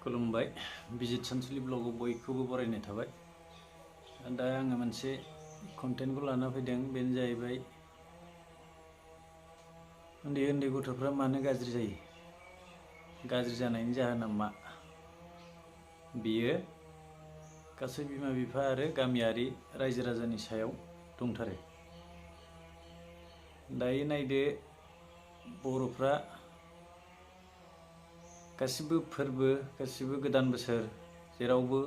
खुलुमबाय बिजित सानसुलि ब्लगाव बयखौबो बरायनाय थाबाय। दा आङो मोनसे कन्टेन्टखौ लाना फैदों, बेनो जाहैबाय उन्दै उन्दै गथ'फ्रा मानो गाज्रि जायो, गाज्रि जानायनि जाहोना मा? बियो गासै बिमा बिफा आरो गामियारि रायजो राजानि सायाव दंथारो। दायो नायदो, बर'फ्रा गासिबो फोरबो, गासिबो गोदान बोसोर जेरावबो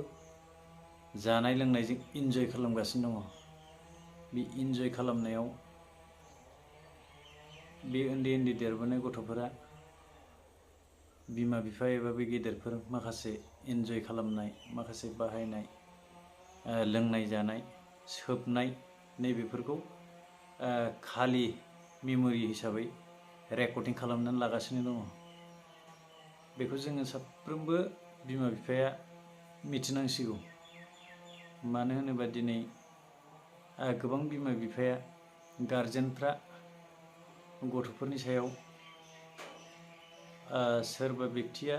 जानाय लोंनायजों इन्जय खालामगासिनो दङ। बे इन्जय खालामनायाव बे उन्दै उन्दै देरबोनाय गथ'फोरा बिमा बिफा एबा बे गेदेरफोर माखासे इन्जय खालामनाय, माखासे बाहायनाय, लोंनाय जानाय, सोबनाय नैबेफोरखौ खालि मेम'रि हिसाबै रेकर्डिं खालामनानै लागासिनो दङ। बेखौ जोङो साफ्रोमबो बिमा बिफाया मिथिनांसिगौ। मानो होनोबा दिनै गोबां बिमा बिफाया, गारजेनफ्रा गथ'फोरनि सायाव सोरबा बेक्तिया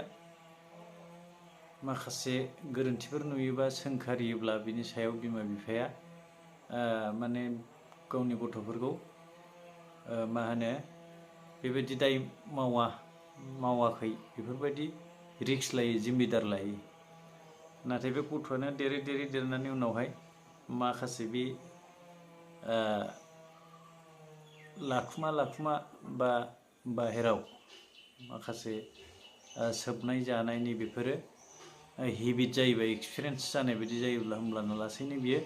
माखासे गोरोन्थिफोर नुयोबा सोंखारियोब्ला बिनि सायाव बिमा बिफाया माने गावनि गथ'फोरखौ मा होनो बेबायदि दाय मावाखै बेफोरबायदि रिक्स लायो, जिम्मेदार लायो। नाथाय बे गथ'आनो देरै देरै देरनानै उनावहाय माखासे बे लाखुमा बा बाहेराव माखासे सोबनाय जानायनि बेफोरो हेबिट जायोबा, एक्सपिरियेन्स जानाय बायदि जायोब्ला, होमब्लाना लासैनो बियो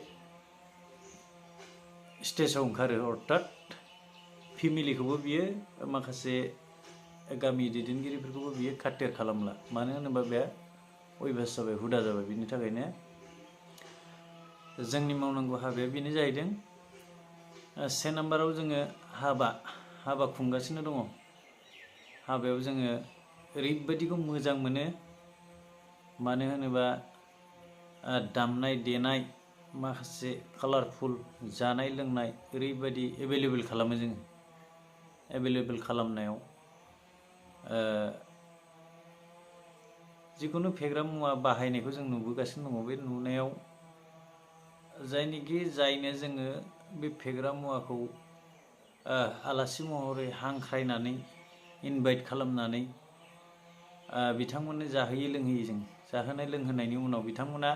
स्टेजाव ओंखारो। अर्थात फेमिलिखौबो बियो, माखासे गामि दैदेनगिरिफोरखौबो बियो खाथिर खालामला। मानो होनोबा बे अयभास जाबाय, हुदा जाबाय। बिनि थाखायनो जोंनि मावनांगौ हाबाया बेनो जाहैदों, से नाम्बाराव जोङो हाबा खुंगासिनो दङ। हाबायाव जोङो ओरैबायदिखौ मोजां मोनो, मानो होनोबा दामनाय देनाय, माखासे कालारफुल जानाय लोंनाय ओरैबायदि एभेलेबेल खालामो जोङो। एभेलेबेल खालामनायाव जिखुनु फेग्रा मुवा बाहायनायखौ जों नुबोगासिनो दङ। बे नुनायाव जायनो जोङो बे फेग्रा मुवाखौ आलासि महरै हांख्रायनानै इनभाइट खालामनानै बिथांमोननो जाहोयो लोंहोयो जों। जाहोनाय लोंहोनायनि उनाव बिथांमोना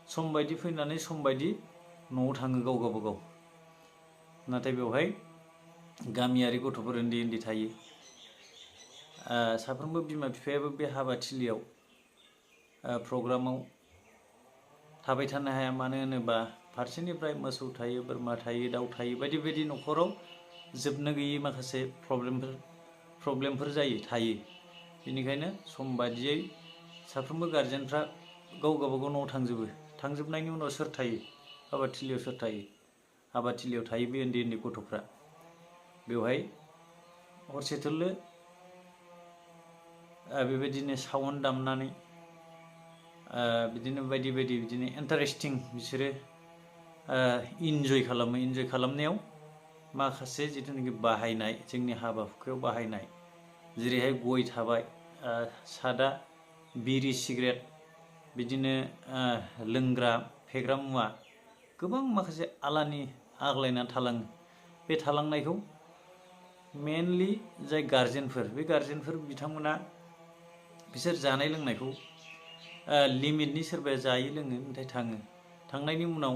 सम बायदि फैनानै सम बायदि न'आव थाङो गाव गावबागाव। नाथाय बेवहाय गामियारि गथ'फोर उन्दै उन्दै थायो। साफ्रोमबो बिमा बिफायाबो बे हाबाथिलियाव प्रग्रामाव थाबाय थानो हाया। मानो होनोबा फारसेनिफ्राय मोसौ थायो, बोरमा थायो, दाउ थायो, बायदि बायदि न'खराव जोबनो गैयै माखासे प्रब्लेमफोर थायो। बेनिखायनो सम बादियै साफ्रोमबो गारजेनफ्रा गाव गावबागाव न'आव थांजोबनायनि उनाव सोर थायो? हाबाथिलियाव सोर थायो? हाबाथिलियाव थायो बे उन्दै उन्दै गथ'फ्रा। बेवहाय हरसे थोलो बेबायदिनो साउन्ड दामनानै बिदिनो बायदि बायदि बिदिनो इन्टारेस्टिं बिसोरो इन्जय खालामो। इन्जय खालामनायाव माखासे जिथुनाखि बाहायनाय, जोंनि हाबा हुखायाव बाहायनाय, जेरैहाय गय थाबाय, सादा, बिरि, सिगारेट, बिदिनो लोंग्रा फेग्रा मुवा गोबां माखासे आग्लायना थालाङो। बे थालांनायखौ मेनलि जाय गारजेनफोर बिथांमोना बिसोर जानाय लोंनायखौ लिमिटनि, सोरबाया जायो लोङो नाथाय थाङो। थांनायनि उनाव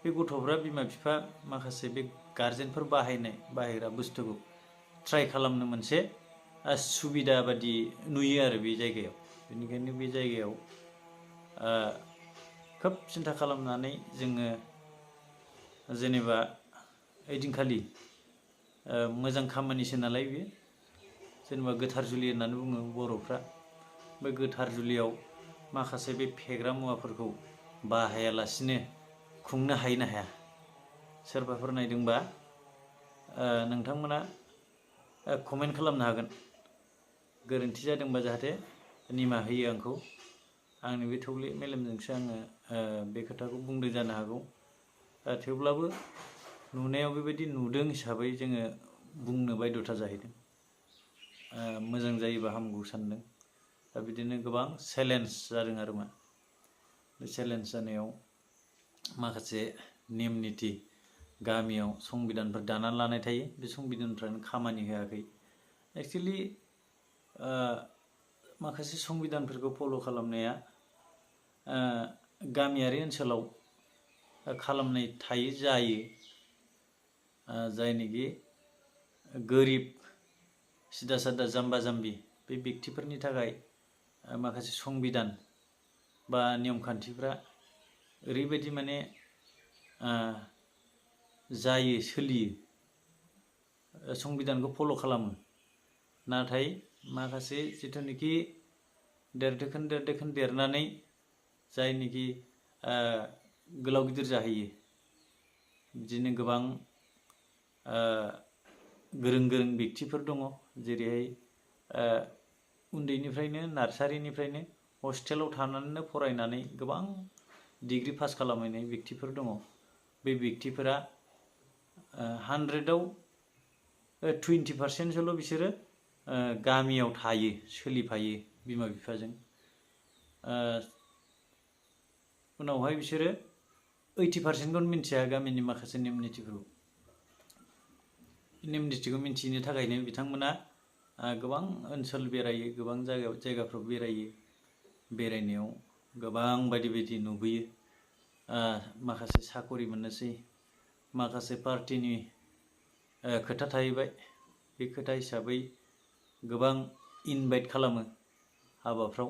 बे गथ'फ्रा बिमा बिफा माखासे बे गारजेनफोर बाहायग्रा बुस्थुखौ ट्राइ खालामनो मोनसे सुबिदा बादि नुयो आरो बे जायगायाव। बेनिखायनो बे जायगायाव खोब सिन्था खालामनानै जोङो जेनेबा ओइदिनखालि मोजां खामानिसो नालाय बेयो, जेनेबा गोथार जुलि होननानै बुङो बर'फ्रा। बे गोथार जुलियाव माखासे बे फेग्रा मुवाफोरखौ बाहायालासिनो खुंनो हायो ना हाया? सोरबाफोर नायदोंबा नोंथांमोना कमेन्ट खालामनो हागोन। गोरोन्थि जादोंबा जाहाथे निमाहा होयो आंखौ। आंनि बे थौले मेलेमजोंसो आङो बे खोथाखौ बुंदों जानो हागौ। थेवब्लाबो नुनायाव बेबायदि नुदों हिसाबै जोङो बुंनो बायध'था जाहैदों। मोजां जायोबा हामगौ सानदों। दा बिदिनो गोबां चेलेन्ज जादों आरो मा बे चेलेन्ज जानायाव माखासे नेम निथि गामियाव संबिधानफोर दानानै लानाय थायो बे संबिधानफ्रानो खामानि होआखै एक्सुवेलि माखासे संबिधानफोरखौ फल' खालामनाया गामियारि ओनसोलाव खालामनाय थायो जायो जायनोखि गोरिब सिदा सादा जाम्बा जाम्बि बे व्यक्तिफोरनि थाखाय माखासे संबिधान बा नियम खान्थिफ्रा ओरैबायदि माने जायो सोलियो संबिधानखौ फल' खालामो नाथाय माखासे जिथुनिखि देरदोखोन देरनानै जायनिखि गोलाव गिदिर जाहैयो बिदिनो गोबां गोरों गोरों व्यक्तिफोर दङ जेरैहाय उन्दैनिफ्रायनो नार्सारिनिफ्रायनो हस्टेलाव थानानैनो फरायनानै गोबां डिग्री पास खालामहैनाय व्यक्तिफोर दङ बे व्यक्तिफोरा 100आव 20%सोल' बिसोरो गामियाव थायो सोलिफायो बिमा बिफाजों उनावहाय बिसोरो 80%खौनो मिन्थिया गामिनि माखासे नेम निथिखौ मिन्थिनो थाखायनो बिथांमोना गोबां ओनसोल बेरायो गोबां जायगाफ्राव बेरायो बेरायनायाव गोबां बायदि बायदि नुबोयो माखासे साकरि मोननोसै माखासे पार्टिनि खोथा थाहैबाय बे खोथा हिसाबै गोबां इनभाइट खालामो हाबाफ्राव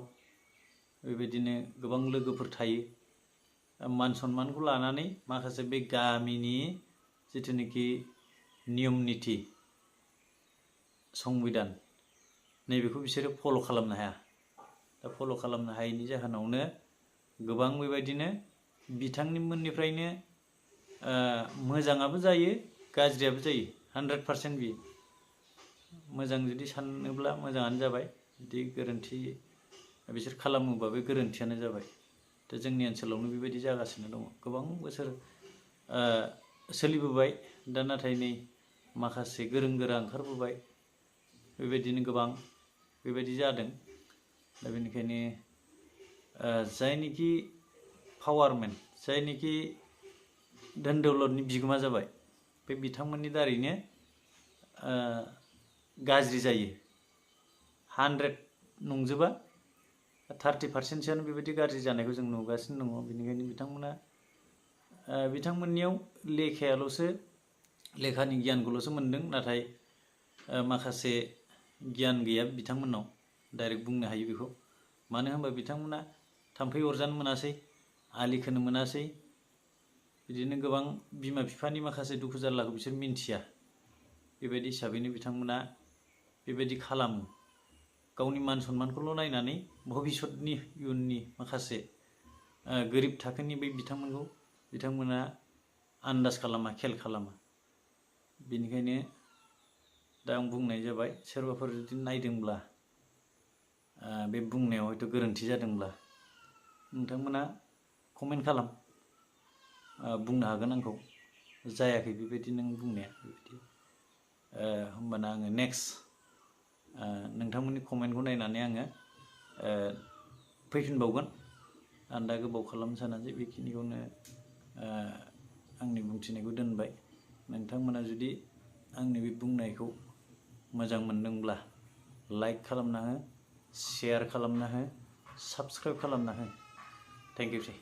बेबायदिनो गोबां लोगोफोर थायो मान सन्मानखौ लानानै माखासे बे गामिनि जिथुनिखि नियम निथि संबिधान नैबेखौ बिसोरो फल' खालामनो हाया दा फल' खालामनो हायैनि जाहोनावनो गोबां बेबायदिनो बिथांमोननिफ्रायनो मोजाङाबो जायो गाज्रियाबो जायो 100% बियो मोजां जुदि सानोब्ला मोजाङानो जाबाय जुदि गोरोन्थि बिसोर खालामोबा बे गोरोन्थियानो जाबाय दा जोंनि ओनसोलावनो बेबायदि जागासिनो दङ गोबां बोसोर सोलिबोबाय दा नाथाय नै माखासे गोरों गोरा ओंखारबोबाय बेबायदिनो गोबां बेबायदि जादों दा बेनिखायनो जायनिखि पावारमेन जायनिखि धोन दौलतनि बिगोमा जाबाय बे बिथांमोननि दारैनो गाज्रि जायो 100 नंजोबा 30%सोआनो बेबायदि गाज्रि जानायखौ जों नुगासिनो दङ बेनिखायनो बिथांमोननियाव लेखानि गियानखौल'सो मोनदों नाथाय माखासे गियान गैया बिथांमोननाव डाइरेक्ट बुंनो हायो बेखौ मानो होनबा बिथांमोना थाम्फै अरजानो मोनासै आलि खोनो मोनासै बिदिनो गोबां बिमा बिफानि माखासे दुखु जारलाखौ बिसोर मिन्थिया बेबायदि हिसाबैनो बिथांमोना बेबायदि खालामो गावनि मान सन्मानखौल' नायनानै भबिष्यतनि इयुननि माखासे गोरिब थाखोनि बै बिथांमोना आन्दाज खालामा खेल खालामा बेनिखायनो दा आं बुंनाय जाबाय सोरबाफोर जुदि नायदोंब्ला बे बुंनायाव हयथ' गोरोन्थि जादोंब्ला नोंथांमोना कमेन्ट खालाम बुंनो हागोन आंखौ जायाखै बेबायदि नों बुंनाया बेबायदि होमबाना आङो नेक्स्ट नोंथांमोननि कमेन्टखौ नायनानै आङो फैफिनबावगोन आं दा गोबाव खालामनो सानासै बेखिनिखौनो आंनि बुंथिनायखौ दोनबाय नोंथांमोना जुदि आंनि बे बुंनायखौ मोजां मोनदोंब्ला लाइक खालामना हो शेयार खालामना हो साबस्क्राइब खालामना हो थेंक इउ सै